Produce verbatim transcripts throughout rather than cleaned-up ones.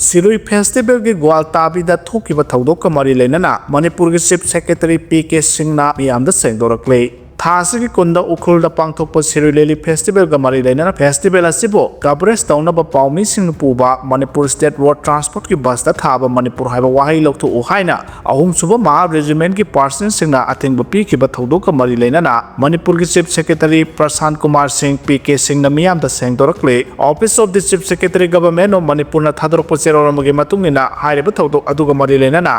ꯁꯤꯔꯨꯏ ꯐꯦꯁꯇꯤꯚꯦꯜꯒꯤ ꯒ꯭ꯋꯥꯜꯇꯥꯕꯤꯗ ꯊꯣꯛꯈꯤꯕ ꯊꯧꯗꯣꯛꯀ ꯃꯔꯤ ꯂꯩꯅꯅ ꯃꯅꯤꯄꯨꯔꯒꯤ ꯆꯤꯐ ꯁꯦꯀ꯭ꯔꯦꯇꯔꯤ ꯄꯤ ꯀꯦ ꯁꯤꯡꯅ ꯃꯤꯌꯥꯝꯗ ꯁꯦꯡꯗꯣꯔꯛꯂꯤ꯫ ꯊꯥ ꯑꯁꯤꯒꯤ ꯀꯨꯟꯗ ꯎꯈ꯭ꯔꯨꯜꯗ ꯄꯥꯡꯊꯣꯛꯄ ꯁꯤꯔꯨꯏ ꯂꯤꯂꯤ ꯐꯦꯁꯇꯤꯚꯦꯜꯒ ꯃꯔꯤ ꯂꯩꯅꯅ ꯐꯦꯁꯇꯤꯚꯦꯜ ꯑꯁꯤꯕꯨ ꯀꯚꯔꯦꯖ ꯇꯧꯅꯕ ꯄꯥꯎꯃꯤꯁꯤꯡꯅ ꯄꯨꯕ ꯃꯅꯤꯄꯨꯔ ꯁ꯭ꯇꯦꯠ ꯔꯣꯗ ꯇ꯭ꯔꯥꯟꯁꯄꯣꯔꯠꯀꯤ ꯕꯁꯇ ꯊꯥꯕ ꯃꯅꯤꯄꯨꯔ ꯍꯥꯏꯕ ꯋꯥꯍꯩ ꯂꯧꯊꯣꯛꯎ ꯍꯥꯏꯅ ꯑꯍꯨꯝꯁꯨꯕ ꯃꯍꯥ ꯔꯦꯖꯤꯃꯦꯟꯠꯀꯤ ꯄꯥꯔꯁꯅꯦꯜꯁꯤꯡꯅ ꯑꯊꯤꯡꯕ ꯄꯤꯈꯤꯕ ꯊꯧꯗꯣꯛꯀ ꯃꯔꯤ ꯂꯩꯅꯅ ꯃꯅꯤꯄꯨꯔꯒꯤ ꯆꯤꯐ ꯁꯦꯀ꯭ꯔꯦꯇꯔꯤ ꯄ꯭ꯔꯁꯥꯟ ꯀꯨꯃꯥꯔ ꯁꯤꯡ ꯄꯤ ꯀꯦ ꯁꯤꯡꯅ ꯃꯤꯌꯥꯝꯗ ꯁꯦꯡꯗꯣꯔꯛꯂꯤ꯫ Office of the Chief Secretary, Government of ꯃꯅꯤꯄꯨꯔꯅ ꯊꯥꯗꯣꯔꯛꯄ ꯆꯦꯔꯣꯜ ꯑꯃꯒꯤ ꯃꯇꯨꯡ ꯏꯟꯅ ꯍꯥꯏꯔꯤꯕ ꯊꯧꯗꯣꯛ ꯑꯗꯨꯒ ꯃꯔꯤ ꯂꯩꯅꯅ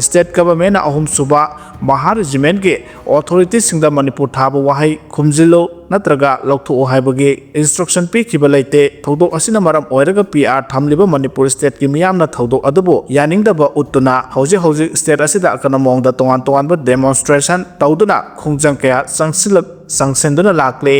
ꯁ꯭ꯇꯦꯠ ꯒꯚꯔꯟꯃꯦꯟꯠꯅ ꯑꯍꯨꯝꯁꯨꯕ ꯃꯍꯥ ꯔꯦꯖꯤꯃꯦꯟꯠꯀꯤ ꯑꯣꯊꯣꯔꯤꯇꯤꯁꯤꯡꯗ ꯃꯅꯤꯄꯨꯔ ꯊꯥꯕ ꯋꯥꯍꯩ ꯈꯨꯝꯖꯤꯜꯂꯨ ꯅꯠꯇ꯭ꯔꯒ ꯂꯧꯊꯣꯛꯎ ꯍꯥꯏꯕꯒꯤ ꯏꯟꯁꯇ꯭ꯔꯛꯁꯟ ꯄꯤꯈꯤꯕ ꯂꯩꯇꯦ꯫ ꯊꯧꯗꯣꯛ ꯑꯁꯤꯅ ꯃꯔꯝ ꯑꯣꯏꯔꯒ ꯄꯤ ꯑꯥꯔ ꯊꯝꯂꯤꯕ ꯃꯅꯤꯄꯨꯔ ꯁ꯭ꯇꯦꯠꯀꯤ ꯃꯤꯌꯥꯝꯅ ꯊꯧꯗꯣꯛ ꯑꯗꯨꯕꯨ ꯌꯥꯅꯤꯡꯗꯕ ꯎꯠꯇꯨꯅ ꯍꯧꯖꯤꯛ ꯍꯧꯖꯤꯛ ꯁ꯭ꯇꯦꯠ ꯑꯁꯤꯗ ꯑꯀꯟꯕ ꯃꯑꯣꯡꯗ ꯇꯣꯉꯥꯟ ꯇꯣꯉꯥꯟꯕ ꯗꯦꯃꯣꯟꯁꯇ꯭ꯔꯦꯁꯟ ꯇꯧꯗꯨꯅ ꯈꯣꯡꯖꯪ ꯀꯌꯥ ꯆꯪꯁꯤꯜꯂꯛ ꯆꯪꯁꯤꯟꯗꯨꯅ ꯂꯥꯛꯂꯤ꯫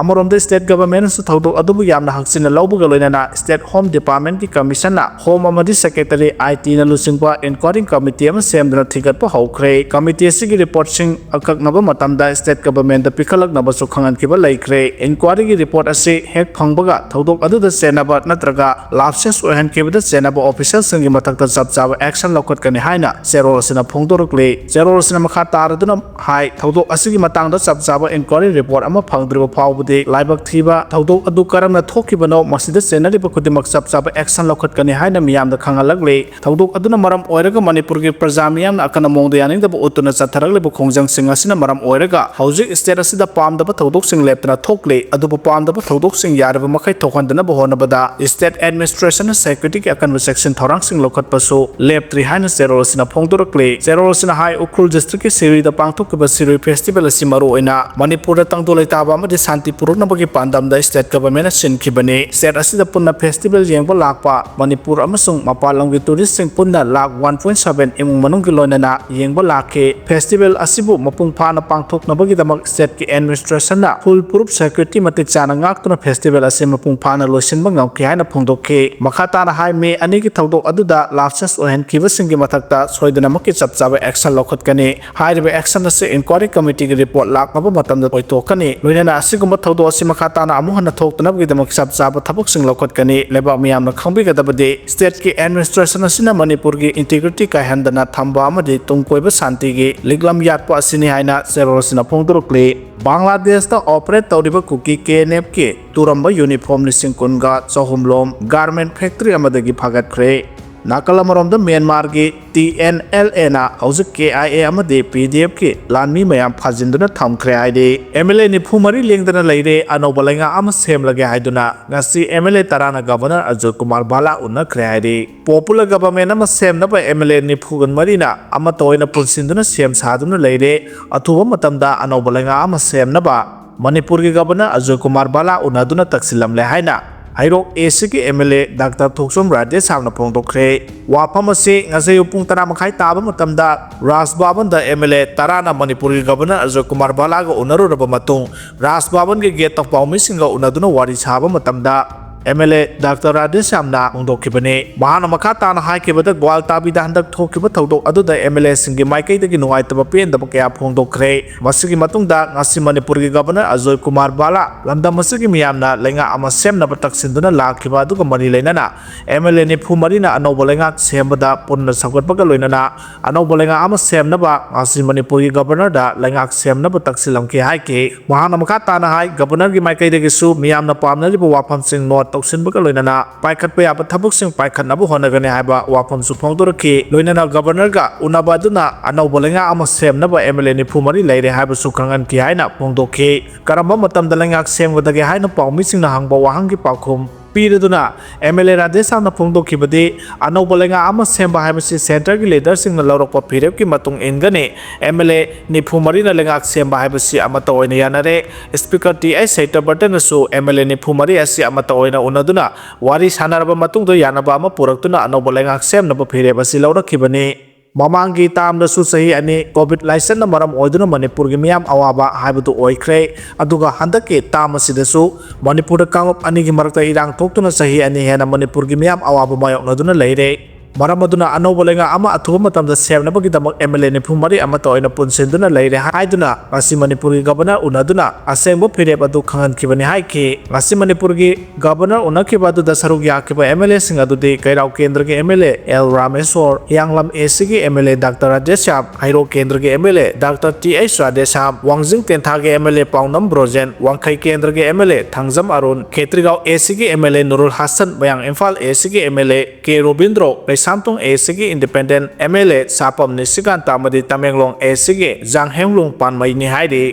ꯑꯃꯔꯣꯝꯗ ꯁ꯭ꯇꯦꯠ ꯒꯚꯔꯟꯃꯦꯟꯠꯅꯁꯨ ꯊꯧꯗꯣꯛ ꯑꯗꯨꯕꯨ ꯌꯥꯝꯅ ꯍꯛꯆꯤꯟꯅ ꯂꯧꯕꯒ ꯂꯣꯏꯅꯅ ꯁ꯭ꯇꯦꯠ ꯍꯣꯝ ꯗꯤꯄꯥꯔꯠꯃꯦꯟꯠꯀꯤ ꯀꯃꯤꯁꯟꯅ ꯍꯣꯝ ꯑꯃꯗꯤ ꯁꯦꯀ꯭ꯔꯦꯇꯔꯤ ꯑꯥꯏ ꯇꯤꯅ ꯂꯨꯆꯤꯡꯕ ꯏꯟꯀ꯭ꯋꯥꯏꯔꯤ ꯀꯃꯤꯇꯤ ꯑꯃ ꯁꯦꯝꯗꯨꯅ ꯊꯤꯒꯠꯄ ꯍꯧꯈ꯭ꯔꯦ꯫ ꯀꯃꯤꯇꯤ ꯑꯁꯤꯒꯤ ꯔꯤꯄꯣꯔꯠꯁꯤꯡ ꯑꯀꯛꯅꯕ ꯃꯇꯝꯗ ꯁ꯭ꯇꯦꯠ ꯒꯚꯔꯟꯃꯦꯟꯠꯇ ꯄꯤꯈꯠꯂꯛꯅꯕꯁꯨ ꯈꯪꯍꯟꯈꯤꯕ ꯂꯩꯈ꯭ꯔꯦ꯫ ꯏꯟꯀ꯭ꯋꯥꯏꯔꯤꯒꯤ ꯔꯤꯄꯣꯔꯠ ꯑꯁꯤ ꯍꯦꯛ ꯐꯪꯕꯒ ꯊꯧꯗꯣꯛ ꯑꯗꯨꯗ ꯆꯦꯟꯅꯕ ꯅꯠꯇ꯭ꯔꯒ ꯂꯥꯞꯁꯦꯁ ꯑꯣꯏꯍꯟꯈꯤꯕꯗ ꯆꯦꯟꯅꯕ ꯑꯣꯐꯤꯁꯤꯌꯦꯜꯁꯤꯡꯒꯤ ꯃꯊꯛꯇ ꯆꯞ ꯆꯥꯕ ꯑꯦꯛꯁꯟ ꯂꯧꯈꯠꯀꯅꯤ ꯍꯥꯏꯅ ꯆꯦꯔꯣꯜ ꯑꯁꯤꯅ ꯐꯣꯡꯗꯣꯔꯛꯂꯤ꯫ ꯆꯦꯔꯣꯜ ꯑꯁꯤꯅ ꯃꯈꯥ ꯇꯥꯔꯗꯨꯅ ꯍꯥꯏ, ꯊꯧꯗꯣꯛ ꯑꯁꯤꯒꯤ ꯃꯇꯥꯡꯗ ꯆꯞ ꯆꯥꯕ ꯏꯟꯀ꯭ꯋꯥꯏꯔꯤ ꯔꯤꯄꯣꯔꯠ ꯑꯃ ꯐꯪꯗ꯭ꯔꯤꯕ ꯐꯥꯎꯕꯗꯤ ꯂꯥꯏꯕꯛ ꯊꯤꯕ ꯊꯧꯗꯣꯛ ꯑꯗꯨ ꯀꯔꯝꯅ ꯊꯣꯛꯈꯤꯕꯅꯣ, ꯃꯁꯤꯗ ꯆꯦꯟꯅꯔꯤꯕ ꯈꯨꯗꯤꯡꯃꯛ ꯆꯞ ꯆꯥꯕ ꯑꯦꯛꯁꯟ ꯂꯧꯈꯠꯀꯅꯤ ꯍꯥꯏꯅ ꯃꯤꯌꯥꯝꯗ ꯈꯪꯍꯜꯂꯛꯂꯤ꯫ ꯊꯧꯗꯣꯛ ꯑꯗꯨꯅ ꯃꯔꯝ ꯑꯣꯏꯔꯒ ꯃꯅꯤꯄꯨꯔꯒꯤ ꯄ꯭ꯔꯖꯥ ꯃꯤꯌꯥꯝꯅ ꯑꯀꯟꯕ ꯃꯑꯣꯡꯗ ꯌꯥꯅꯤꯡꯗꯕ ꯎꯠꯇꯨꯅ ꯆꯠꯊꯔꯛꯂꯤꯕ ꯈꯣꯡꯖꯪꯁꯤꯡ ꯑꯁꯤꯅ ꯃꯔꯝ ꯑꯣꯏꯔꯒ ꯍꯧꯖꯤꯛ ꯁ꯭ꯇꯦꯠ ꯑꯁꯤꯗ ꯄꯥꯝꯗꯕ ꯊꯧꯗꯣꯛꯁꯤꯡ ꯂꯦꯞꯇꯅ ꯊꯣꯛꯂꯤ꯫ ꯑꯗꯨꯕꯨ ꯄꯥꯝꯗꯕ ꯊꯧꯗꯣꯛꯁꯤꯡ ꯌꯥꯔꯤꯕ ꯃꯈꯩ ꯊꯣꯛꯍꯟꯗꯅꯕ ꯍꯣꯠꯅꯕꯗ ꯁ꯭ꯇꯦꯠ ꯑꯦꯗꯃꯤꯅꯤꯁꯇ꯭ꯔꯦꯁꯟꯅ ꯁꯦꯀ꯭ꯌꯨꯔꯤꯇꯤꯒꯤ ꯑꯀꯟꯕ ꯆꯦꯛꯁꯤꯟ ꯊꯧꯔꯥꯡꯁꯤꯡ ꯂꯧꯈꯠꯄꯁꯨ ꯂꯦꯞꯇ꯭ꯔꯤ ꯍꯥꯏꯅ ꯆꯦꯔꯣꯜ ꯑꯁꯤꯅ ꯐꯣꯡꯗꯣꯔꯛꯂꯤ꯫ ꯆꯦꯔꯣꯜ ꯑꯁꯤꯅ ꯍꯥꯏ, ꯎꯈ꯭ꯔꯨꯜ ꯗꯤꯁꯇ꯭ꯔꯤꯛꯀꯤ ꯁꯤꯔꯨꯏꯗ ꯄꯥꯡꯊꯣꯛꯈꯤꯕ ꯁꯤꯔꯨꯏ ꯐꯦꯁꯇꯤꯚꯦꯜ ꯑꯁꯤ ꯃꯔꯨꯑꯣꯏꯅ ꯃꯅꯤꯄꯨꯔꯗ ꯇꯪꯗꯨ ꯂꯩꯇꯥꯕ ꯑꯃꯗꯤ ꯁꯥꯟꯇꯤ ꯄꯨꯔꯛꯅꯕꯒꯤ ꯄꯥꯟꯗꯝꯗ ꯁ꯭ꯇꯦꯠ ꯒꯚꯔꯟꯃꯦꯟꯠꯅ ꯁꯤꯟꯈꯤꯕꯅꯤ꯫ ꯁ꯭ꯇꯦꯠ ꯑꯁꯤꯗ ꯄꯨꯟꯅ ꯐꯦꯁꯇꯤꯚꯦꯜ ꯌꯦꯡꯕ ꯂꯥꯛꯄ ꯃꯅꯤꯄꯨꯔ ꯑꯃꯁꯨꯡ ꯃꯄꯥꯟ ꯂꯝꯒꯤ ꯇꯨꯔꯤꯁꯁꯤꯡ ꯄꯨꯟꯅ ꯂꯥꯈ ꯋꯥꯟ ꯄꯣꯏꯟꯠ ꯁꯚꯦꯟ ꯏꯃꯨꯡ ꯃꯅꯨꯡꯒꯤ ꯂꯣꯏꯅꯅ ꯌꯦꯡꯕ ꯂꯥꯛꯈꯤ꯫ ꯐꯦꯁꯇꯤꯚꯦꯜ ꯑꯁꯤꯕꯨ ꯃꯄꯨꯡ ꯐꯥꯅ ꯄꯥꯡꯊꯣꯛꯅꯕꯒꯤꯗꯃꯛ ꯁ꯭ꯇꯦꯠꯀꯤ ꯑꯦꯗꯃꯤꯅꯤꯁꯇ꯭ꯔꯦꯁꯟꯅ ꯐꯨꯜ ꯄ꯭ꯔꯨꯐ ꯁꯦꯀ꯭ꯌꯨꯔꯤꯇꯤ ꯃꯇꯤꯛ ꯆꯥꯅ ꯉꯥꯛꯇꯨꯅ ꯐꯦꯁꯇꯤꯚꯦꯜ ꯑꯁꯤ ꯃꯄꯨꯡ ꯐꯥꯅ ꯂꯣꯏꯁꯤꯟꯕ ꯉꯝꯈꯤ ꯍꯥꯏꯅ ꯐꯣꯡꯗꯣꯛꯈꯤ꯫ ꯃꯈꯥ ꯇꯥꯅ ꯍꯥꯏ, ꯃꯦ ꯑꯅꯤꯒꯤ ꯊꯧꯗꯣꯛ ꯑꯗꯨꯗ ꯂꯥꯞꯁꯦꯁ ꯑꯣꯏꯍꯟꯈꯤꯕꯁꯤꯡꯒꯤ ꯃꯊꯛꯇ ꯁꯣꯏꯗꯅꯃꯛꯀꯤ ꯆꯞ ꯆꯥꯕ ꯑꯦꯛꯁꯟ ꯂꯧꯈꯠꯀꯅꯤ꯫ ꯍꯥꯏꯔꯤꯕ ꯑꯦꯛꯁꯟ ꯑꯁꯤ ꯏꯟꯀ꯭ꯋꯥꯏꯔꯤ ꯀꯃꯤꯇꯤꯒꯤ ꯔꯤꯄꯣꯔꯠ ꯂꯥꯛꯂꯕ ꯃꯇꯝꯗ ꯑꯣꯏꯊꯣꯛꯀꯅꯤ꯫ ꯂꯣꯏꯅꯅ ꯑꯁꯤꯒꯨꯝꯕ ꯊꯧꯗꯣꯛ ꯑꯁꯤ ꯃꯈꯥ ꯇꯥꯅ ꯑꯃꯨꯛ ꯍꯟꯅ ꯊꯣꯛꯇꯅꯕꯒꯤꯗꯃꯛ ꯆꯞ ꯆꯥꯕ ꯊꯕꯛꯁꯤꯡ ꯂꯧꯈꯠꯀꯅꯤ꯫ ꯂꯩꯕꯥꯛ ꯃꯤꯌꯥꯝꯅ ꯈꯪꯕꯤꯒꯗꯕꯗꯤ, state ꯀꯤ administration ꯑꯁꯤꯅ ꯃꯅꯤꯄꯨꯔꯒꯤ integrity ꯀꯥꯏꯍꯟꯗꯅ ꯊꯝꯕ ꯑꯃꯗꯤ ꯇꯨꯡ ꯀꯣꯏꯕ ꯁꯥꯟꯇꯤꯒꯤ ꯂꯤꯛꯂꯝ ꯌꯥꯠꯄ ꯑꯁꯤꯅꯤ ꯍꯥꯏꯅ ꯆꯦꯔꯣꯜ ꯑꯁꯤꯅ ꯐꯣꯡꯗꯣꯔꯛꯂꯤ꯫ ꯕꯪꯒ꯭ꯂꯥꯗꯦꯁꯇ operate ꯇꯧꯔꯤꯕ ꯀꯨꯀꯤ K N F ꯀꯤ ꯇꯨꯔꯝꯕ uniform ꯂꯤꯁꯤꯡ ꯀꯨꯟꯒ ꯆꯍꯨꯝ ꯂꯣꯝ garment factory ꯑꯃꯗꯒꯤ ꯐꯥꯒꯠꯈ꯭ꯔꯦ꯫ ꯅꯥꯀꯜ ꯑꯃꯔꯣꯝꯗ ꯃ꯭ꯌꯥꯟꯃꯥꯔꯒꯤ T N L A ꯅ ꯍꯧꯖꯤꯛ K I A ꯑꯃꯗꯤ P D F ꯀꯤ ꯂꯥꯟꯃꯤ ꯃꯌꯥꯝ ꯐꯥꯖꯤꯟꯗꯨꯅ ꯊꯝꯈ꯭ꯔꯦ ꯍꯥꯏꯔꯤ꯫ M L A ꯅꯤꯐꯨ ꯃꯔꯤ ꯂꯦꯡꯗꯅ ꯂꯩꯔꯦ, ꯑꯅꯧꯕ ꯂꯩꯉꯥꯛ ꯑꯃ ꯁꯦꯝꯂꯒꯦ ꯍꯥꯏꯗꯨꯅ ꯉꯁꯤ M L A ꯇꯔꯥꯅ Governor Ajoy Kumar ꯚꯥꯂꯥ ꯎꯅꯈ꯭ꯔꯦ ꯍꯥꯏꯔꯤ꯫ Popular government ꯑꯃ ꯁꯦꯝꯅꯕ M L A ꯅꯤꯐꯨ ꯃꯔꯤꯅ ꯑꯃꯠꯇ ꯑꯣꯏꯅ ꯄꯨꯟꯁꯤꯟꯗꯨꯅ ꯁꯦꯝ ꯁꯥꯗꯨꯅ ꯂꯩꯔꯦ꯫ ꯑꯊꯨꯕ ꯃꯇꯝꯗ ꯑꯅꯧꯕ ꯂꯩꯉꯥꯛ ꯑꯃ ꯁꯦꯝꯅꯕ ꯃꯅꯤꯄꯨꯔꯒꯤ Governor ꯑꯖꯣꯏ ꯀꯨꯃꯥꯔ ꯚꯥꯂꯥ ꯎꯅꯗꯨꯅ ꯇꯛꯁꯤꯜꯂꯝꯂꯦ ꯍꯥꯏꯅ ꯍꯩꯔꯣꯛ A ꯁꯤꯒꯤ M L A Doctor ꯊꯣꯛꯆꯣꯝ ꯔꯥꯙꯦꯁ꯭ꯌꯥꯝꯅ ꯐꯣꯡꯗꯣꯛꯈ꯭ꯔꯦ꯫ ꯋꯥꯐꯝ ꯑꯁꯤ ꯉꯁꯤ ꯑꯌꯨꯛ ꯄꯨꯡ ꯇꯔꯥ ꯃꯈꯥꯏ ꯇꯥꯕ ꯃꯇꯝꯗ ꯔꯥꯖ ꯚꯕꯟꯗ M L A ꯇꯔꯥꯅ ꯃꯅꯤꯄꯨꯔꯒꯤ Governor ꯑꯖꯣꯏ ꯀꯨꯃꯥꯔ ꯚꯥꯂꯥꯒ ꯎꯅꯔꯨꯔꯕ ꯃꯇꯨꯡ, ꯔꯥꯖ ꯚꯕꯟꯒꯤ gate ꯇ ꯄꯥꯎꯃꯤꯁꯤꯡꯒ ꯎꯅꯗꯨꯅ ꯋꯥꯔꯤ ꯁꯥꯕ ꯃꯇꯝꯗ M L A Doctor ꯔꯥꯙꯦꯁ꯭ꯌꯥꯝꯅ ꯐꯣꯡꯗꯣꯛꯈꯤꯕꯅꯤ꯫ ꯃꯍꯥꯛꯅ ꯃꯈꯥ ꯇꯥꯅ ꯍꯥꯏꯈꯤꯕꯗ, ꯒ꯭ꯋꯥꯜꯇꯥꯕꯤꯗ ꯍꯟꯗꯛ ꯊꯣꯛꯈꯤꯕ ꯊꯧꯗꯣꯛ ꯑꯗꯨꯗ M L A ꯁꯤꯡꯒꯤ ꯃꯥꯏꯀꯩꯗꯒꯤ ꯅꯨꯡꯉꯥꯏꯇꯕ ꯄꯦꯟꯗꯕ ꯀꯌꯥ ꯐꯣꯡꯗꯣꯛꯈ꯭ꯔꯦ꯫ ꯃꯁꯤꯒꯤ ꯃꯇꯨꯡꯗ ꯉꯁꯤ ꯃꯅꯤꯄꯨꯔꯒꯤ Governor ꯑꯖꯣꯏ ꯀꯨꯃꯥꯔ ꯚꯥꯂꯥ ꯂꯝꯗꯝ ꯑꯁꯤꯒꯤ ꯃꯤꯌꯥꯝꯅ ꯂꯩꯉꯥꯛ ꯑꯃ ꯁꯦꯝꯅꯕ ꯇꯛꯁꯤꯟꯗꯨꯅ ꯂꯥꯛꯈꯤꯕ ꯑꯗꯨꯒ ꯃꯔꯤ ꯂꯩꯅꯅ M L A ꯅꯤꯐꯨ ꯃꯔꯤꯅ ꯑꯅꯧꯕ ꯂꯩꯉꯥꯛ ꯁꯦꯝꯕꯗ ꯄꯨꯟꯅ ꯁꯧꯒꯠꯄꯒ ꯂꯣꯏꯅꯅ ꯑꯅꯧꯕ ꯂꯩꯉꯥꯛ ꯑꯃ ꯁꯦꯝꯅꯕ ꯉꯁꯤ ꯃꯅꯤꯄꯨꯔꯒꯤ Governor ꯗ ꯂꯩꯉꯥꯛ ꯁꯦꯝꯅꯕ ꯇꯛꯁꯤꯜꯂꯝꯈꯤ ꯍꯥꯏꯈꯤ꯫ ꯃꯍꯥꯛꯅ ꯃꯈꯥ ꯇꯥꯅ ꯍꯥꯏ, Governor ꯒꯤ ꯃꯥꯏꯀꯩꯗꯒꯤꯁꯨ ꯃꯤꯌꯥꯝꯅ ꯄꯥꯝꯅꯔꯤꯕ ꯋꯥꯐꯝꯁꯤꯡ note ꯇꯧꯁꯤꯟꯕꯒ ꯂꯣꯏꯅꯅ ꯄꯥꯏꯈꯠꯄ ꯌꯥꯕ ꯊꯕꯛꯁꯤꯡ ꯄꯥꯏꯈꯠꯅꯕ ꯍꯣꯠꯅꯒꯅꯤ ꯍꯥꯏꯕ ꯋꯥꯐꯝꯁꯨ ꯐꯣꯡꯗꯣꯔꯛꯈꯤ꯫ ꯂꯣꯏꯅꯅ Governor ꯒ ꯎꯅꯕ ꯑꯗꯨꯅ ꯑꯅꯧꯕ ꯂꯩꯉꯥꯛ ꯑꯃ ꯁꯦꯝꯅꯕ M L A ꯅꯤꯐꯨ ꯃꯔꯤ ꯂꯩꯔꯦ ꯍꯥꯏꯕꯁꯨ ꯈꯪꯍꯟꯈꯤ ꯍꯥꯏꯅ ꯐꯣꯡꯗꯣꯛꯈꯤ꯫ ꯀꯔꯝꯕ ꯃꯇꯝꯗ ꯂꯩꯉꯥꯛ ꯁꯦꯝꯒꯗꯒꯦ ꯍꯥꯏꯅ ꯄꯥꯎꯃꯤꯁꯤꯡꯅ ꯍꯪꯕ ꯋꯥꯍꯪꯒꯤ ꯄꯥꯎꯈꯨꯝ ꯄꯤꯔꯗꯨꯅ M L A ꯔꯥꯙꯦꯁ꯭ꯌꯥꯝꯅ ꯐꯣꯡꯗꯣꯛꯈꯤꯕꯗꯤ, ꯑꯅꯧꯕ ꯂꯩꯉꯥꯛ ꯑꯃ ꯁꯦꯝꯕ ꯍꯥꯏꯕꯁꯤ centre ꯒꯤ leader ꯁꯤꯡꯅ ꯂꯧꯔꯛꯄ ꯐꯤꯔꯦꯞꯀꯤ ꯃꯇꯨꯡ ꯏꯟꯒꯅꯤ꯫ M L A ꯅꯤꯐꯨ ꯃꯔꯤꯅ ꯂꯩꯉꯥꯛ ꯁꯦꯝꯕ ꯍꯥꯏꯕꯁꯤ ꯑꯃꯠꯇ ꯑꯣꯏꯅ ꯌꯥꯅꯔꯦ꯫ Speaker T I ꯁꯇ꯭ꯌꯕ꯭ꯔꯇꯅꯁꯨ M L A ꯅꯤꯐꯨ ꯃꯔꯤ ꯑꯁꯤ ꯑꯃꯠꯇ ꯑꯣꯏꯅ ꯎꯅꯗꯨꯅ ꯋꯥꯔꯤ ꯁꯥꯅꯔꯕ ꯃꯇꯨꯡꯗ ꯌꯥꯅꯕ ꯑꯃ ꯄꯨꯔꯛꯇꯨꯅ ꯑꯅꯧꯕ ꯂꯩꯉꯥꯛ ꯁꯦꯝꯅꯕ ꯐꯤꯔꯦꯞ ꯑꯁꯤ ꯂꯧꯔꯛꯈꯤꯕꯅꯤ꯫ ꯃꯃꯥꯡꯒꯤ term ꯗꯁꯨ ꯆꯍꯤ ꯑꯅꯤ COVID ꯂꯥꯏꯆꯠꯅ ꯃꯔꯝ ꯑꯣꯏꯗꯨꯅ ꯃꯅꯤꯄꯨꯔꯒꯤ ꯃꯤꯌꯥꯝ ꯑꯋꯥꯕ ꯍꯥꯏꯕꯗꯨ ꯑꯣꯏꯈ꯭ꯔꯦ꯫ ꯑꯗꯨꯒ ꯍꯟꯗꯛꯀꯤ term ꯑꯁꯤꯗꯁꯨ ꯃꯅꯤꯄꯨꯔꯗ ꯀꯥꯡꯂꯨꯞ ꯑꯅꯤꯒꯤ ꯃꯔꯛꯇ ꯏꯔꯥꯡ ꯊꯣꯛꯇꯨꯅ ꯆꯍꯤ ꯑꯅꯤ ꯍꯦꯟꯅ ꯃꯅꯤꯄꯨꯔꯒꯤ ꯃꯤꯌꯥꯝ ꯑꯋꯥꯕ ꯃꯥꯌꯣꯛꯅꯗꯨꯅ ꯂꯩꯔꯦ꯫ ꯃꯔꯝ ꯑꯗꯨꯅ ꯑꯅꯧꯕ ꯂꯩꯉꯥꯛ ꯑꯃ ꯑꯊꯨꯕ ꯃꯇꯝꯗ ꯁꯦꯝꯅꯕꯒꯤꯗꯃꯛ MLA ꯅꯤꯐꯨ ꯃꯔꯤ ꯑꯃꯠꯇ ꯑꯣꯏꯅ ꯄꯨꯟꯁꯤꯟꯗꯨꯅ ꯂꯩꯔꯦ ꯍꯥꯏꯗꯨꯅ ꯉꯁꯤ ꯃꯅꯤꯄꯨꯔꯒꯤ Governor ꯎꯅꯗꯨꯅ ꯑꯁꯦꯡꯕ ꯐꯤꯔꯦꯞ ꯑꯗꯨ ꯈꯪꯍꯟꯈꯤꯕꯅꯤ ꯍꯥꯏꯈꯤ꯫ ꯉꯁꯤ ꯃꯅꯤꯄꯨꯔꯒꯤ Governor ꯎꯅꯈꯤꯕ ꯑꯗꯨꯗ ꯁꯔꯨꯛ ꯌꯥꯈꯤꯕ MLAꯁꯤꯡ ꯑꯗꯨꯗꯤ ꯀꯩꯔꯥꯎ ꯀꯦꯟꯗ꯭ꯔꯒꯤ MLA ꯑꯦꯜ ꯔꯥꯃꯦꯁꯣꯔ, ꯍꯤꯌꯥꯡꯂꯝ ACꯒꯤ MLA ꯗꯥꯛꯇꯔ ꯔꯥꯙꯦꯁ꯭ꯌꯥꯝ, ꯍꯩꯔꯣꯛ ꯀꯦꯟꯗ꯭ꯔꯒꯤ MLA doctor T H Radheshyam, Wangjing ꯇꯦꯟꯊꯥꯒꯤ MLA ꯄꯥꯎꯅꯝ ꯕ꯭ꯔꯣꯖꯦꯟ, ꯋꯥꯡꯈꯩ ꯀꯦꯟꯗ꯭ꯔꯒꯤ MLA ꯊꯥꯡꯖꯝ ꯑꯔꯨꯟ, ꯈꯦꯇ꯭ꯔꯤꯒꯥꯎ ACꯒꯤ MLA ꯅꯨꯔꯨꯜ ꯍꯥꯁꯟ, ꯃꯌꯥꯡ ꯏꯝꯐꯥꯜ ACꯒꯤ MLA ꯀꯦ ꯔꯣꯕꯤꯟꯗ꯭ꯔꯣ, ꯀꯩꯁꯥꯝꯊꯣꯡ ACꯒꯤ Independent MLA ꯁꯥꯄꯝ ꯅꯤꯁꯤꯀꯥꯟꯇ ꯑꯃꯗꯤ ꯇꯃꯦꯡꯂꯣꯡ ACꯒꯤ ꯖꯥꯡꯍꯦꯡꯂꯨꯡ ꯄꯥꯟꯃꯩꯅꯤ ꯍꯥꯏꯔꯤ꯫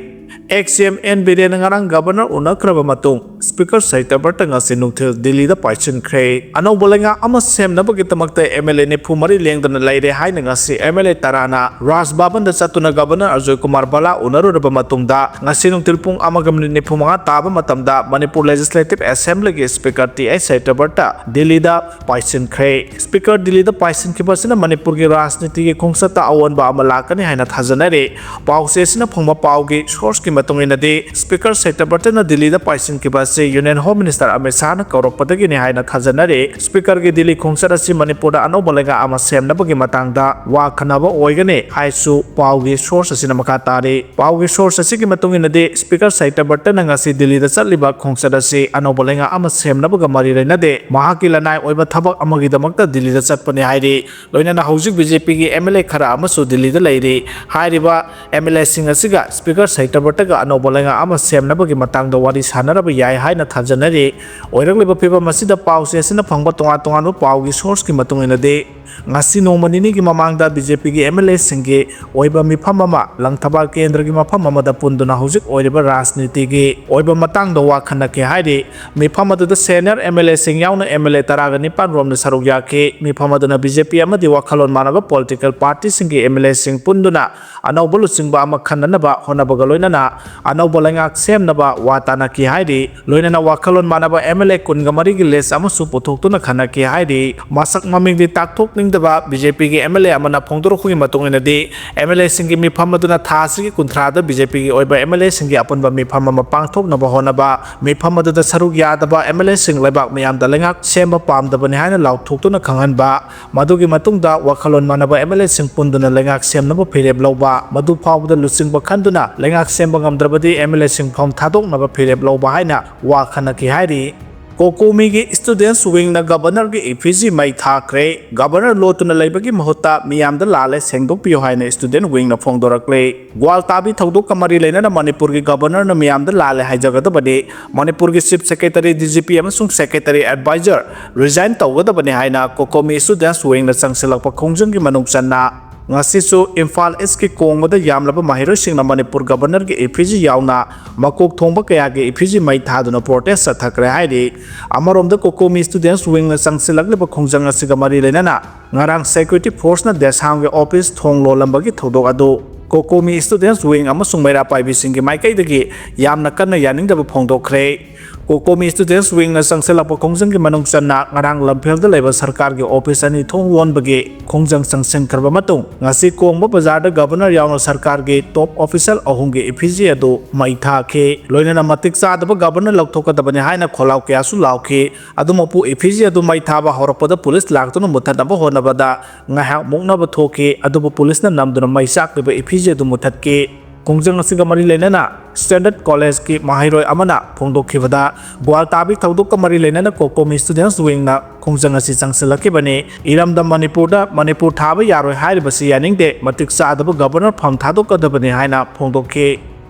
ꯑꯦꯛꯁ ꯁꯤ ꯑꯦꯝ ꯑꯦꯟ ꯕꯤꯔꯦꯟꯅ ꯉꯔꯥꯡ Governor ꯎꯅꯈ꯭ꯔꯕ ꯃꯇꯨꯡ Speaker ꯁꯩꯇꯕ꯭ꯔꯠꯇ ꯉꯁꯤ ꯅꯨꯡꯊꯤꯜ ꯗꯤꯜꯂꯤꯗ ꯄꯥꯏꯁꯤꯟꯈ꯭ꯔꯦ꯫ ꯑꯅꯧꯕ ꯂꯩꯉꯥꯛ ꯑꯃ ꯁꯦꯝꯅꯕꯒꯤꯗꯃꯛꯇ MLA ꯅꯤꯐꯨ ꯃꯔꯤ ꯂꯦꯡꯗꯅ ꯂꯩꯔꯦ ꯍꯥꯏꯅ ꯉꯁꯤ MLA ꯇꯔꯥꯅ ꯔꯥꯖ ꯚꯕꯟꯗ ꯆꯠꯇꯨꯅ Governor ꯑꯖꯣꯏ ꯀꯨꯃꯥꯔ ꯕꯂꯥ ꯎꯅꯔꯨꯔꯕ ꯃꯇꯨꯡꯗ ꯉꯁꯤ ꯅꯨꯡꯊꯤꯜ ꯄꯨꯡ ꯑꯃꯒ ꯃꯤꯅꯤꯠ ꯅꯤꯐꯨ ꯃꯉꯥ ꯇꯥꯕ ꯃꯇꯝꯗ ꯃꯅꯤꯄꯨꯔ Legislative Assemblyꯒꯤ Speaker ꯇꯤ ꯑꯩꯆ ꯁꯩꯇꯕ꯭ꯔꯠꯇ ꯗꯤꯜꯂꯤꯗ ꯄꯥꯏꯁꯤꯟꯈ꯭ꯔꯦ꯫ Speaker ꯗꯤꯜꯂꯤꯗ ꯄꯥꯏꯁꯤꯟꯈꯤꯕ ꯑꯁꯤꯅ ꯃꯅꯤꯄꯨꯔꯒꯤ ꯔꯥꯖꯅꯤꯇꯤꯒꯤ ꯈꯣꯡꯆꯠꯇ ꯑꯑꯣꯟꯕ ꯑꯃ ꯂꯥꯛꯀꯅꯤ ꯍꯥꯏꯅ ꯊꯥꯖꯅꯔꯤ꯫ ꯄꯥꯎꯆꯦ ꯑꯁꯤꯅ ꯐꯪꯕ ꯄꯥꯎꯒꯤ sourceꯀꯤ ꯃꯇꯨꯡ ꯏꯟꯅꯗꯤ, Speaker ꯁꯩꯇꯕ꯭ꯔꯠꯇꯅ ꯗꯤꯜꯂꯤꯗ ꯄꯥꯏꯁꯤꯟꯈꯤꯕ ꯑꯁꯤ Union Home Minister ꯑꯃꯤꯠ ꯁꯥꯍꯅ ꯀꯧꯔꯛꯄꯗꯒꯤꯅꯤ ꯍꯥꯏꯅ ꯊꯥꯖꯅꯔꯤ꯫ Speakerꯒꯤ ꯗꯤꯜꯂꯤ ꯈꯣꯡꯆꯠ ꯑꯁꯤ ꯃꯅꯤꯄꯨꯔꯗ ꯑꯅꯧꯕ ꯂꯩꯉꯥꯛ ꯑꯃ ꯁꯦꯝꯅꯕꯒꯤ ꯃꯇꯥꯡꯗ ꯋꯥ ꯈꯟꯅꯕ ꯑꯣꯏꯒꯅꯤ ꯍꯥꯏꯁꯨ ꯄꯥꯎꯒꯤ source ꯑꯁꯤꯅ ꯃꯈꯥ ꯇꯥꯔꯤ꯫ ꯄꯥꯎꯒꯤ source ꯑꯁꯤꯒꯤ ꯃꯇꯨꯡ ꯏꯟꯅꯗꯤ, Speaker ꯁꯩꯇꯕ꯭ꯔꯠꯇꯅ ꯉꯁꯤ ꯗꯤꯜꯂꯤꯗ ꯆꯠꯂꯤꯕ ꯈꯣꯡꯆꯠ ꯑꯁꯤ ꯑꯅꯧꯕ ꯂꯩꯉꯥꯛ ꯑꯃ ꯁꯦꯝꯅꯕꯒ ꯃꯔꯤ ꯂꯩꯅꯗꯦ, ꯃꯍꯥꯛꯀꯤ ꯂꯅꯥꯏ ꯑꯣꯏꯕ ꯊꯕꯛ ꯑꯃꯒꯤꯗꯃꯛꯇ ꯗꯤꯜꯂꯤꯗ ꯆꯠꯄꯅꯤ ꯍꯥꯏꯔꯤ꯫ ꯂꯣꯏꯅꯅ ꯍꯧꯖꯤꯛ BJPꯒꯤ MLA ꯈꯔ ꯑꯃꯁꯨ ꯗꯤꯜꯂꯤꯗ ꯂꯩꯔꯤ꯫ ꯍꯥꯏꯔꯤꯕ MLAꯁꯤꯡ ꯑꯁꯤꯒ Speaker ꯁꯩꯇꯕ꯭ꯔꯠꯇꯒ ꯑꯅꯧꯕ ꯂꯩꯉꯥꯛ ꯑꯃ ꯁꯦꯝꯅꯕꯒꯤ ꯃꯇꯥꯡꯗ ꯋꯥꯔꯤ ꯁꯥꯟꯅꯔꯕ ꯌꯥꯏ ꯍꯥꯏꯅ ꯊꯥꯖꯅꯔꯤ꯫ ꯑꯣꯏꯔꯛꯂꯤꯕ ꯐꯤꯕꯝ ꯑꯁꯤꯗ ꯄꯥꯎꯆꯦ ꯑꯁꯤꯅ ꯐꯪꯕ ꯇꯣꯉꯥꯟ ꯇꯣꯉꯥꯟꯕ ꯄꯥꯎꯒꯤ sourceꯀꯤ ꯃꯇꯨꯡ ꯏꯟꯅꯗꯤ, ꯉꯁꯤ ꯅꯣꯡꯃ ꯅꯤꯅꯤꯒꯤ ꯃꯃꯥꯡꯗ BJPꯒꯤ MLAꯁꯤꯡꯒꯤ ꯑꯣꯏꯕ ꯃꯤꯐꯝ ꯑꯃ ꯂꯪꯊꯕꯥꯜ ꯀꯦꯟꯗ꯭ꯔꯒꯤ ꯃꯐꯝ ꯑꯃꯗ ꯄꯨꯟꯗꯨꯅ ꯍꯧꯖꯤꯛ ꯑꯣꯏꯔꯤꯕ ꯔꯥꯖꯅꯤꯇꯤꯒꯤ ꯑꯣꯏꯕ ꯃꯇꯥꯡꯗ ꯋꯥ ꯈꯟꯅꯈꯤ ꯍꯥꯏꯔꯤ꯫ ꯃꯤꯐꯝ ꯑꯗꯨꯗ senior MLAꯁꯤꯡ ꯌꯥꯎꯅ MLA ꯇꯔꯥꯒ ꯅꯤꯄꯥꯟ ꯔꯣꯝꯅ ꯁꯔꯨꯛ ꯌꯥꯈꯤ꯫ ꯃꯤꯐꯝ ꯑꯗꯨꯅ BJP ꯑꯃꯗꯤ ꯋꯥꯈꯜꯂꯣꯟ ꯃꯥꯟꯅꯕ political partyꯁꯤꯡꯒꯤ MLAꯁꯤꯡ ꯄꯨꯟꯗꯨꯅ ꯑꯅꯧꯕ ꯂꯨꯆꯤꯡꯕ ꯑꯃ ꯈꯟꯅꯅꯕ ꯍꯣꯠꯅꯕꯒ ꯂꯣꯏꯅꯅ ꯑꯅꯧꯕ ꯂꯩꯉꯥꯛ ꯁꯦꯝꯅꯕ ꯋꯥ ꯇꯥꯅꯈꯤ ꯍꯥꯏꯔꯤ꯫ ꯂꯣꯏꯅꯅ ꯋꯥꯈꯜꯂꯣꯟ ꯃꯥꯟꯅꯕ MLA ꯀꯨꯟꯒ ꯃꯔꯤꯒꯤ list ꯑꯃꯁꯨ ꯄꯨꯊꯣꯛꯇꯨꯅ ꯈꯟꯅꯈꯤ ꯍꯥꯏꯔꯤ꯫ ꯃꯁꯛ ꯃꯃꯤꯡꯗꯤ ꯇꯥꯛꯊꯣꯛꯅꯤꯡꯗꯕ BJPꯒꯤ MLA ꯑꯃꯅ ꯐꯣꯡꯗꯣꯔꯛꯄꯒꯤ ꯃꯇꯨꯡ ꯏꯟꯅꯗꯤ, MLAꯁꯤꯡꯒꯤ ꯃꯤꯐꯝ ꯑꯗꯨꯅ ꯊꯥ ꯑꯁꯤꯒꯤ ꯀꯨꯟꯊ꯭ꯔꯥꯗ BJPꯒꯤ ꯑꯣꯏꯕ MLAꯁꯤꯡꯒꯤ ꯑꯄꯨꯟꯕ ꯃꯤꯐꯝ ꯑꯃ ꯄꯥꯡꯊꯣꯛꯅꯕ ꯍꯣꯠꯅꯕ, ꯃꯤꯐꯝ ꯑꯗꯨꯗ ꯁꯔꯨꯛ ꯌꯥꯗꯕ MLAꯁꯤꯡ ꯂꯩꯕꯥꯛ ꯃꯤꯌꯥꯝꯗ ꯂꯩꯉꯥꯛ ꯁꯦꯝꯕ ꯄꯥꯝꯗꯕꯅꯤ ꯍꯥꯏꯅ ꯂꯥꯎꯊꯣꯛꯇꯨꯅ ꯈꯪꯍꯟꯕ, ꯃꯗꯨꯒꯤ ꯃꯇꯨꯡꯗ ꯋꯥꯈꯜꯂꯣꯟ ꯃꯥꯟꯅꯕ MLAꯁꯤꯡ ꯄꯨꯟꯗꯨꯅ ꯂꯩꯉꯥꯛ ꯁꯦꯝꯅꯕ ꯐꯤꯔꯦꯞ ꯂꯧꯕ, ꯃꯗꯨ ꯐꯥꯎꯕꯗ ꯂꯨꯆꯤꯡꯕ ꯈꯟꯗꯨꯅ ꯂꯩꯉꯥꯛ ꯁꯦꯝꯕ ꯉꯝꯗ꯭ꯔꯕꯗꯤ MLAꯁꯤꯡ ꯐꯝ ꯊꯥꯗꯣꯛꯅꯕ ꯐꯤꯔꯦꯞ ꯂꯧꯕ ꯍꯥꯏꯅ ꯋꯥ ꯈꯟꯅꯈꯤ ꯍꯥꯏꯔꯤ꯫ COCOMIꯒꯤ Students Wingꯅ Governorꯒꯤ effigy ꯃꯩ ꯊꯥꯈ꯭ꯔꯦ꯫ Governor ꯂꯣꯠꯇꯨꯅ ꯂꯩꯕꯒꯤ ꯃꯍꯨꯠꯇ ꯃꯤꯌꯥꯝꯗ ꯂꯥꯜꯂꯦ, ꯁꯦꯡꯗꯣꯛꯄꯤꯌꯨ ꯍꯥꯏꯅ Student Wingꯅ ꯐꯣꯡꯗꯣꯔꯛꯂꯦ꯫ ꯒ꯭ꯋꯥꯜ ꯇꯥꯕꯤ ꯊꯧꯗꯣꯛꯀ ꯃꯔꯤ ꯂꯩꯅꯅ ꯃꯅꯤꯄꯨꯔꯒꯤ Governorꯅ ꯃꯤꯌꯥꯝꯗ ꯂꯥꯜꯂꯦ ꯍꯥꯏꯖꯒꯗꯕꯅꯤ꯫ ꯃꯅꯤꯄꯨꯔꯒꯤ Chief Secretary, DGP ꯑꯃꯁꯨꯡ Secretary Advisor resign ꯇꯧꯒꯗꯕꯅꯤ ꯍꯥꯏꯅ COCOMI Students Wingꯅ ꯆꯪꯁꯤꯜꯂꯛꯄ ꯈꯣꯡꯖꯪꯒꯤ ꯃꯅꯨꯡ ꯆꯟꯅ ꯉꯁꯤꯁꯨ ꯏꯝꯐꯥꯜ Eastꯀꯤ ꯀꯣꯡꯕꯗ ꯌꯥꯝꯂꯕ ꯃꯍꯩꯔꯣꯏꯁꯤꯡꯅ ꯃꯅꯤꯄꯨꯔ Governorꯒꯤ effigy ꯌꯥꯎꯅ ꯃꯀꯣꯛ ꯊꯣꯡꯕ ꯀꯌꯥꯒꯤ effigy ꯃꯩ ꯊꯥꯗꯨꯅ protest ꯆꯠꯊꯈ꯭ꯔꯦ ꯍꯥꯏꯔꯤ꯫ ꯑꯃꯔꯣꯝꯗ COCOMI Students Wingꯅ ꯆꯪꯁꯤꯜꯂꯛꯂꯤꯕ ꯈꯣꯡꯖꯪ ꯑꯁꯤꯒ ꯃꯔꯤ ꯂꯩꯅꯅ ꯉꯔꯥꯡ security forceꯅ DESAMꯒꯤ office ꯊꯣꯡ ꯂꯣꯜꯂꯝꯕꯒꯤ ꯊꯧꯗꯣꯛ ꯑꯗꯨ COCOMI Students Wing ꯑꯃꯁꯨꯡ ꯃꯩꯔꯥ ꯄꯥꯏꯕꯤꯁꯤꯡꯒꯤ ꯃꯥꯏꯀꯩꯗꯒꯤ ꯌꯥꯝꯅ ꯀꯟꯅ ꯌꯥꯅꯤꯡꯗꯕ ꯐꯣꯡꯗꯣꯛꯈ꯭ꯔꯦ꯫ COCOMI Students Wingꯅ ꯆꯪꯁꯤꯜꯂꯛꯄ ꯈꯣꯡꯖꯪꯒꯤ ꯃꯅꯨꯡ ꯆꯟꯅ ꯉꯔꯥꯡ ꯂꯝꯐꯦꯜꯗ ꯂꯩꯕ ꯁꯔꯀꯥꯔꯒꯤ office ꯑꯅꯤ ꯊꯣꯡ ꯂꯣꯟꯕꯒꯤ ꯈꯣꯡꯖꯪ ꯆꯪꯁꯤꯟꯈ꯭ꯔꯕ ꯃꯇꯨꯡ, ꯉꯁꯤ ꯀꯣꯡꯕ ꯕꯖꯥꯔꯗ Governor ꯌꯥꯎꯅ ꯁꯔꯀꯥꯔꯒꯤ top official ꯑꯍꯨꯝꯒꯤ effigy ꯑꯗꯨ ꯃꯩ ꯊꯥꯈꯤ꯫ ꯂꯣꯏꯅꯅ ꯃꯇꯤꯛ ꯆꯥꯗꯕ Governor ꯂꯧꯊꯣꯛꯀꯗꯕꯅꯤ ꯍꯥꯏꯅ ꯈꯣꯜꯂꯥꯎ ꯀꯌꯥꯁꯨ ꯂꯥꯎꯈꯤ꯫ ꯑꯗꯨꯃꯛꯄꯨ effigy ꯑꯗꯨ ꯃꯩ ꯊꯥꯕ ꯍꯧꯔꯛꯄꯗ police ꯂꯥꯛꯇꯨꯅ ꯃꯨꯠꯊꯠꯅꯕ ꯍꯣꯠꯅꯕꯗ ꯉꯥꯏꯍꯥꯛ ꯃꯨꯛꯅꯕ ꯊꯣꯛꯈꯤ, ꯑꯗꯨꯕꯨ policeꯅ ꯅꯝꯗꯨꯅ ꯃꯩ ꯆꯥꯛꯂꯤꯕ effigy ꯑꯗꯨ ꯃꯨꯠꯊꯠꯈꯤ꯫ ꯈꯣꯡꯖꯪ ꯑꯁꯤꯒ ꯃꯔꯤ ꯂꯩꯅꯅ Standard Collegeꯀꯤ ꯃꯍꯩꯔꯣꯏ ꯑꯃꯅ ꯐꯣꯡꯗꯣꯛꯈꯤꯕꯗ, ꯒ꯭ꯋꯥꯜ ꯇꯥꯕꯤ ꯊꯧꯗꯣꯛꯀ ꯃꯔꯤ ꯂꯩꯅꯅ COCOMI Students Wingꯅ ꯈꯣꯡꯖꯪ ꯑꯁꯤ ꯆꯪꯁꯤꯜꯂꯛꯈꯤꯕꯅꯤ꯫ ꯏꯔꯝꯗꯝ ꯃꯅꯤꯄꯨꯔꯗ ꯃꯅꯤꯄꯨꯔ ꯊꯥꯕ ꯌꯥꯔꯣꯏ ꯍꯥꯏꯔꯤꯕꯁꯤ ꯌꯥꯅꯤꯡꯗꯦ, ꯃꯇꯤꯛ ꯆꯥꯗꯕ Governor ꯐꯝ ꯊꯥꯗꯣꯛꯀꯗꯕꯅꯤ ꯍꯥꯏꯅ ꯐꯣꯡꯗꯣꯛꯈꯤ꯫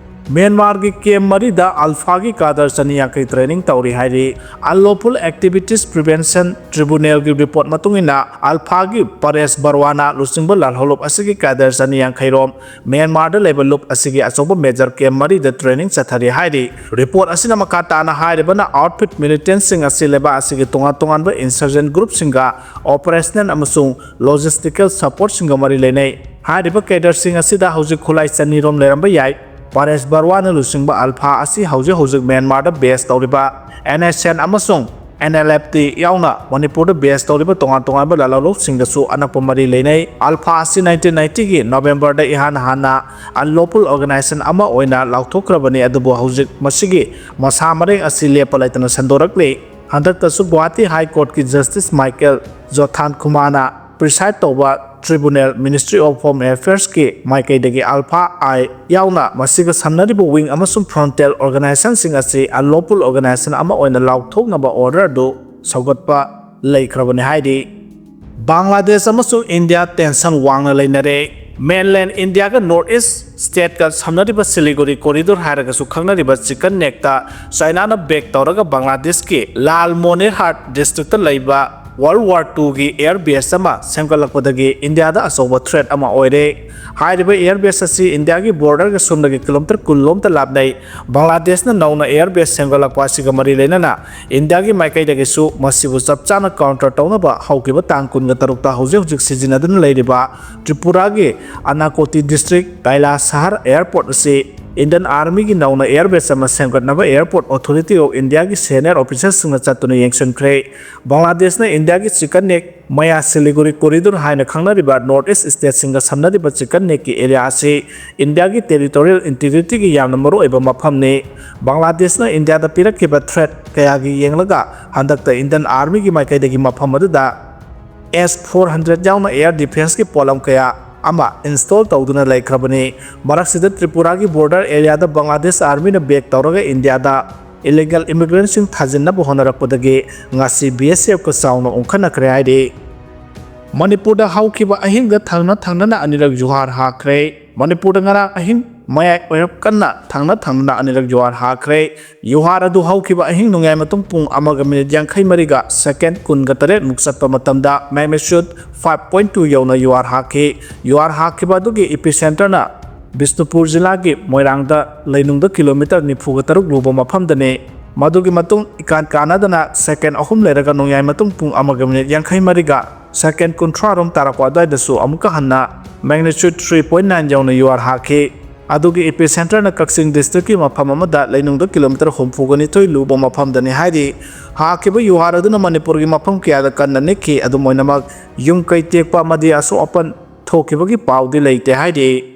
ꯃ꯭ꯌꯥꯟꯃꯥꯔꯒꯤ camp ꯃꯔꯤꯗ ULFAꯒꯤ cadre ꯆꯅꯤ ꯌꯥꯡꯈꯩ training ꯇꯧꯔꯤ ꯍꯥꯏꯔꯤ꯫ Unlawful Activities Prevention Tribunalꯒꯤ report ꯃꯇꯨꯡ ꯏꯟꯅ, ULFAꯒꯤ ꯄꯔꯦꯁ ꯕꯔꯋꯥꯅ ꯂꯨꯆꯤꯡꯕ ꯂꯥꯜꯍꯧꯂꯨꯞ ꯑꯁꯤꯒꯤ cadre ꯆꯅꯤ ꯌꯥꯡꯈꯩ ꯔꯣꯝ ꯃ꯭ꯌꯥꯟꯃꯥꯔꯗ ꯂꯩꯕ ꯂꯨꯞ ꯑꯁꯤꯒꯤ ꯑꯆꯧꯕ major camp ꯃꯔꯤꯗ training ꯆꯠꯊꯔꯤ ꯍꯥꯏꯔꯤ꯫ Report ꯑꯁꯤꯅ ꯃꯈꯥ ꯇꯥꯅ ꯍꯥꯏꯔꯤꯕꯅ, outfit militantꯁꯤꯡ ꯑꯁꯤ ꯂꯩꯕꯥꯛ ꯑꯁꯤꯒꯤ ꯇꯣꯉꯥꯟ ꯇꯣꯉꯥꯟꯕ insurgent groupꯁꯤꯡꯒ operational ꯑꯃꯁꯨꯡ logistical supportꯁꯤꯡꯒ ꯃꯔꯤ ꯂꯩꯅꯩ꯫ ꯍꯥꯏꯔꯤꯕ cadreꯁꯤꯡ ꯑꯁꯤꯗ ꯍꯧꯖꯤꯛ ꯈꯨꯠꯂꯥꯏ ꯆꯅꯤ ꯔꯣꯝ ꯂꯩꯔꯝꯕ ꯌꯥꯏ꯫ ꯄꯥꯔꯦꯁ ꯕꯔꯋꯥꯅ ꯂꯨꯆꯤꯡꯕ ꯑꯜꯐꯥ ꯑꯁꯤ ꯍꯧꯖꯤꯛ ꯍꯧꯖꯤꯛ ꯃ꯭ꯌꯥꯟꯃꯥꯔꯗ ꯕꯦꯁ ꯇꯧꯔꯤꯕ ꯑꯦꯟ ꯑꯦꯁ ꯑꯦꯟ ꯑꯃꯁꯨꯡ ꯑꯦꯟ ꯑꯦꯜ ꯑꯦꯐ ꯇꯤ ꯌꯥꯎꯅ ꯃꯅꯤꯄꯨꯔꯗ ꯕꯦꯁ ꯇꯧꯔꯤꯕ ꯇꯣꯉꯥꯟ ꯇꯣꯉꯥꯟꯕ ꯂꯥꯂꯣꯡꯂꯨꯞꯁꯤꯡꯒꯁꯨ ꯑꯅꯛꯄ ꯃꯔꯤ ꯂꯩꯅꯩ꯫ ꯑꯜꯐꯥ ꯑꯁꯤ ꯅꯥꯏꯟꯇꯤꯟ ꯅꯥꯏꯟꯇꯤꯒꯤ ꯅꯣꯕꯦꯝꯕꯔꯗ ꯏꯍꯥꯟ ꯍꯥꯟꯅ ꯑꯟꯂꯣꯐꯨꯜ ꯑꯣꯔꯒꯅꯥꯏꯖꯦꯁꯟ ꯑꯃ ꯑꯣꯏꯅ ꯂꯥꯎꯊꯣꯛꯈ꯭ꯔꯕꯅꯤ, ꯑꯗꯨꯕꯨ ꯍꯧꯖꯤꯛ ꯃꯁꯤꯒꯤ ꯃꯁꯥ ꯃꯔꯦꯡ ꯑꯁꯤ ꯂꯦꯞꯄ ꯂꯩꯇꯅ ꯁꯟꯗꯣꯔꯛꯂꯤ꯫ ꯍꯟꯗꯛꯇꯁꯨ ꯒꯨꯋꯥꯍꯥꯇꯤ ꯍꯥꯏ ꯀꯣꯔꯠꯀꯤ ꯖꯁꯇꯤꯁ ꯃꯥꯏꯀꯦꯜ ꯖꯣꯊꯥꯟ ꯈꯨꯃꯥꯅ ꯄ꯭ꯔꯤꯁꯥꯏꯗ ꯇꯧꯕ ꯇ꯭ꯔꯤꯕꯨꯅꯦꯜ ꯃꯤꯅꯤꯁꯇ꯭ꯔꯤ ꯑꯣꯐ ꯍꯣꯝ ꯑꯦꯐꯤꯌꯔꯁꯀꯤ ꯃꯥꯏꯀꯩꯗꯒꯤ ꯑꯜꯐꯥ ꯑꯥꯏ ꯌꯥꯎꯅ ꯃꯁꯤꯒ ꯁꯝꯅꯔꯤꯕ ꯋꯤꯡ ꯑꯃꯁꯨꯡ ꯐ꯭ꯔꯟꯇꯦꯜ ꯑꯣꯔꯒꯅꯥꯏꯖꯦꯁꯟꯁꯤꯡ ꯑꯁꯤ ꯑꯟꯂꯣꯐꯨꯜ ꯑꯣꯔꯒꯅꯥꯏꯖꯦꯁꯟ ꯑꯃ ꯑꯣꯏꯅ ꯂꯥꯎꯊꯣꯛꯅꯕ ꯑꯣꯔꯗꯔ ꯑꯗꯨ ꯁꯧꯒꯠꯄ ꯂꯩꯈ꯭ꯔꯕꯅꯤ ꯍꯥꯏꯔꯤ꯫ ꯕꯪꯒ꯭ꯂꯥꯗꯦꯁ ꯑꯃꯁꯨꯡ ꯏꯟꯗꯤꯌꯥ ꯇꯦꯟꯁꯟ ꯋꯥꯡꯅ ꯂꯩꯅꯔꯦ꯫ ꯃꯦꯟꯂꯦꯟ ꯏꯟꯗꯤꯌꯥꯒ ꯅꯣꯔꯠ ꯏꯁ ꯁ꯭ꯇꯦꯠꯀ ꯁꯝꯅꯔꯤꯕ ꯁꯤꯂꯤꯒꯨꯔꯤ ꯀꯣꯔꯤꯗꯣꯔ ꯍꯥꯏꯔꯒꯁꯨ ꯈꯪꯅꯔꯤꯕ ꯆꯤꯀꯟ ꯅꯦꯛꯇ ꯆꯥꯏꯅꯥꯅ ꯕꯦꯛ ꯇꯧꯔꯒ ꯕꯪꯒ꯭ꯂꯥꯗꯦꯁꯀꯤ ꯂꯥꯜ ꯃꯣꯅꯤꯔꯍꯥꯠ ꯗꯤꯁꯇ꯭ꯔꯤꯛꯇ ꯂꯩꯕ ꯋꯥꯔꯜ ꯋꯥꯔ ꯇꯨꯒꯤ ꯑꯦꯌꯔ ꯕꯦꯁ ꯑꯃ ꯁꯦꯝꯒꯠꯂꯛꯄꯗꯒꯤ ꯏꯟꯗꯤꯌꯥꯗ ꯑꯆꯧꯕ ꯊ꯭ꯔꯦꯠ ꯑꯃ ꯑꯣꯏꯔꯦ꯫ ꯍꯥꯏꯔꯤꯕ ꯑꯦꯌꯔ ꯕꯦꯁ ꯑꯁꯤ ꯏꯟꯗꯤꯌꯥꯒꯤ ꯕꯣꯔꯗꯔꯒ ꯁꯣꯝꯗꯒꯤ ꯀꯤꯂꯣꯃꯤꯇꯔ ꯀꯨꯟ ꯂꯣꯝꯇ ꯂꯥꯞꯅꯩ꯫ ꯕꯪꯒ꯭ꯂꯥꯗꯦꯁꯅ ꯅꯧꯅ ꯑꯦꯌꯔ ꯕꯦꯁ ꯁꯦꯝꯒꯠꯂꯛꯄ ꯑꯁꯤꯒ ꯃꯔꯤ ꯂꯩꯅꯅ ꯏꯟꯗꯤꯌꯥꯒꯤ ꯃꯥꯏꯀꯩꯗꯒꯤꯁꯨ ꯃꯁꯤꯕꯨ ꯆꯞ ꯆꯥꯅ ꯀꯥꯎꯟꯇꯔ ꯇꯧꯅꯕ ꯍꯧꯈꯤꯕ ꯇꯥꯡ ꯀꯨꯟꯒ ꯇꯔꯨꯛꯇ ꯍꯧꯖꯤꯛ ꯍꯧꯖꯤꯛ ꯁꯤꯖꯤꯟꯅꯗꯨꯅ ꯂꯩꯔꯤꯕ ꯇ꯭ꯔꯤꯄꯨꯔꯥꯒꯤ ꯑꯅꯥꯀꯣꯇꯤ ꯗꯤꯁꯇ꯭ꯔꯤꯛ ꯀꯩꯂꯥꯁꯍꯔ ꯑꯦꯌꯔꯄꯣꯔꯠ ꯑꯁꯤ ꯏꯟꯗꯤꯌꯟ ꯑꯥꯔꯃꯤꯒꯤ ꯅꯧꯅ ꯑꯦꯌꯔ ꯕꯦꯁ ꯑꯃ ꯁꯦꯝꯒꯠꯅꯕ ꯑꯦꯌꯔꯄꯣꯔꯠ ꯑꯣꯊꯣꯔꯤꯇꯤ ꯑꯣꯐ ꯏꯟꯗꯤꯌꯥꯒꯤ ꯁꯦꯅꯤꯌꯔ ꯑꯣꯐꯤꯁꯔꯁꯤꯡꯅ ꯆꯠꯇꯨꯅ ꯌꯦꯡꯁꯤꯟꯈ꯭ꯔꯦ꯫ ꯕꯪꯒ꯭ꯂꯥꯗꯦꯁꯅ ꯏꯟꯗꯤꯌꯥꯒꯤ ꯆꯤꯀꯟ ꯅꯦꯛ ꯃꯌꯥ ꯁꯤꯂꯤꯒꯨꯔꯤ ꯀꯣꯔꯤꯗꯣꯔ ꯍꯥꯏꯅ ꯈꯪꯅꯔꯤꯕ ꯅꯣꯔꯠ ꯏꯁ ꯁ꯭ꯇꯦꯠꯁꯤꯡꯒ ꯁꯝꯅꯔꯤꯕ ꯆꯤꯀꯟ ꯅꯦꯛꯀꯤ ꯑꯦꯔꯤꯌꯥ ꯑꯁꯤ ꯏꯟꯗꯤꯌꯥꯒꯤ ꯇꯦꯔꯤꯇꯣꯔꯤꯌꯦꯜ ꯏꯟꯇꯤꯒ꯭ꯔꯤꯇꯤꯒꯤ ꯌꯥꯝꯅ ꯃꯔꯨꯑꯣꯏꯕ ꯃꯐꯝꯅꯤ꯫ ꯕꯪꯒ꯭ꯂꯥꯗꯦꯁꯅ ꯏꯟꯗꯤꯌꯥꯗ ꯄꯤꯔꯛꯈꯤꯕ ꯊ꯭ꯔꯦꯠ ꯀꯌꯥꯒꯤ ꯌꯦꯡꯂꯒ ꯍꯟꯗꯛꯇ ꯏꯟꯗꯤꯌꯟ ꯑꯥꯔꯃꯤꯒꯤ ꯃꯥꯏꯀꯩꯗꯒꯤ ꯃꯐꯝ ꯑꯗꯨꯗ ꯑꯦꯁ ꯐꯣꯔ ꯍꯟꯗ꯭ꯔꯦꯠ ꯌꯥꯎꯅ ꯑꯦꯌꯔ ꯗꯤꯐꯦꯟꯁꯀꯤ ꯄꯣꯠꯂꯝ ꯀꯌꯥ ꯑꯃ ꯏꯟꯁꯇꯣꯜ ꯇꯧꯗꯨꯅ ꯂꯩꯈ꯭ꯔꯕꯅꯤ꯫ ꯃꯔꯛꯁꯤꯗ ꯇ꯭ꯔꯤꯄꯨꯔꯥꯒꯤ ꯕꯣꯔꯗꯔ ꯑꯦꯔꯤꯌꯥꯗ ꯕꯪꯒ꯭ꯂꯥꯗꯦꯁ ꯑꯥꯔꯃꯤꯅ ꯕꯦꯛ ꯇꯧꯔꯒ ꯏꯟꯗꯤꯌꯥꯗ ꯏꯂꯤꯒꯦꯜ ꯏꯃꯤꯒ꯭ꯔꯦꯟꯁꯤꯡ ꯊꯥꯖꯤꯟꯅꯕ ꯍꯣꯠꯅꯔꯛꯄꯗꯒꯤ ꯉꯁꯤ ꯕꯤ ꯑꯦꯁ ꯑꯦꯐꯀ ꯆꯥꯎꯅ ꯑꯣꯟꯈꯠꯅꯈ꯭ꯔꯦ ꯍꯥꯏꯔꯤ꯫ ꯃꯅꯤꯄꯨꯔꯗ ꯍꯧꯈꯤꯕ ꯑꯍꯤꯡꯗ ꯊꯪꯅ ꯊꯪꯅꯅ ꯑꯅꯤꯔꯛ ꯌꯨꯍꯥꯔ ꯍꯥꯈ꯭ꯔꯦ꯫ ꯃꯅꯤꯄꯨꯔꯗ ꯉꯔꯥꯡ ꯑꯍꯤꯡ ꯃꯌꯥꯏ ꯑꯣꯏꯔꯞ ꯀꯟꯅ ꯊꯪꯅ ꯊꯪꯅꯅ ꯑꯅꯤꯔꯛ ꯌꯨꯍꯥꯔ ꯍꯥꯈ꯭ꯔꯦ꯫ ꯌꯨꯍꯥꯔ ꯑꯗꯨ ꯍꯧꯈꯤꯕ ꯑꯍꯤꯡ ꯅꯣꯡꯌꯥꯏ ꯃꯇꯨꯡ ꯄꯨꯡ ꯑꯃꯒ ꯃꯤꯅꯤꯠ ꯌꯥꯡꯈꯩ ꯃꯔꯤꯒ ꯁꯦꯀꯦꯟ ꯀꯨꯟꯒ ꯇꯔꯦꯠ ꯃꯨꯛ ꯆꯠꯄ ꯃꯇꯝꯗ magnitude five point two ꯌꯧꯅ ꯌꯨꯍꯥꯔ ꯍꯥꯈꯤ꯫ ꯌꯨꯍꯥꯔ ꯍꯥꯈꯤꯕ ꯑꯗꯨꯒꯤ ꯏꯄꯤꯁꯦꯟꯇꯔꯅ ꯕꯤꯁꯅꯨꯄꯨꯔ ꯖꯤꯂꯥꯒꯤ ꯃꯣꯏꯔꯥꯡꯗ ꯂꯩꯅꯨꯡꯗ ꯀꯤꯂꯣꯃꯤꯇꯔ ꯅꯤꯐꯨꯒ ꯇꯔꯨꯛ ꯂꯨꯕ ꯃꯐꯝꯗꯅꯤ꯫ ꯃꯗꯨꯒꯤ ꯃꯇꯨꯡ ꯏꯀꯥꯟ ꯀꯥꯟꯅꯗꯅ ꯁꯦꯀꯦꯟ ꯑꯍꯨꯝ ꯂꯩꯔꯒ ꯅꯣꯡꯌꯥꯏ ꯃꯇꯨꯡ ꯄꯨꯡ ꯑꯃꯒ ꯃꯤꯅꯤꯠ ꯌꯥꯡꯈꯩ ꯃꯔꯤꯒ ꯁꯦꯀꯦꯟ ꯀꯨꯟꯊ꯭ꯔꯥ ꯔꯣꯝ ꯇꯥꯔꯛꯄ ꯑꯗꯨꯋꯥꯏꯗꯁꯨ ꯑꯃꯨꯛꯀ ꯍꯟꯅ magnitude three point nine ꯌꯧꯅ ꯌꯨꯍꯥꯔ ꯍꯥꯈꯤ꯫ ꯑꯗꯨꯒꯤ ꯏꯄꯤ ꯁꯦꯟꯇꯔꯅ ꯀꯛꯆꯤꯡ ꯗꯤꯁꯇ꯭ꯔꯤꯛꯀꯤ ꯃꯐꯝ ꯑꯃꯗ ꯂꯩꯅꯨꯡꯗ ꯀꯤꯂꯣꯃꯤꯇꯔ ꯍꯨꯝꯐꯨꯒ ꯅꯤꯊꯣꯏ ꯂꯨꯕ ꯃꯐꯝꯗꯅꯤ ꯍꯥꯏꯔꯤ꯫ ꯍꯥꯡꯈꯤꯕ ꯌꯨꯍꯥꯔ ꯑꯗꯨꯅ ꯃꯅꯤꯄꯨꯔꯒꯤ ꯃꯐꯝ ꯀꯌꯥꯗ ꯀꯟꯅ ꯅꯤꯛꯈꯤ꯫ ꯑꯗꯨꯝ ꯑꯣꯏꯅꯃꯛ, ꯌꯨꯝ ꯀꯩ ꯇꯦꯛꯄ ꯑꯃꯗꯤ ꯑꯁꯣꯛ ꯑꯄꯟ ꯊꯣꯛꯈꯤꯕꯒꯤ ꯄꯥꯎꯗꯤ ꯂꯩꯇꯦ ꯍꯥꯏꯔꯤ꯫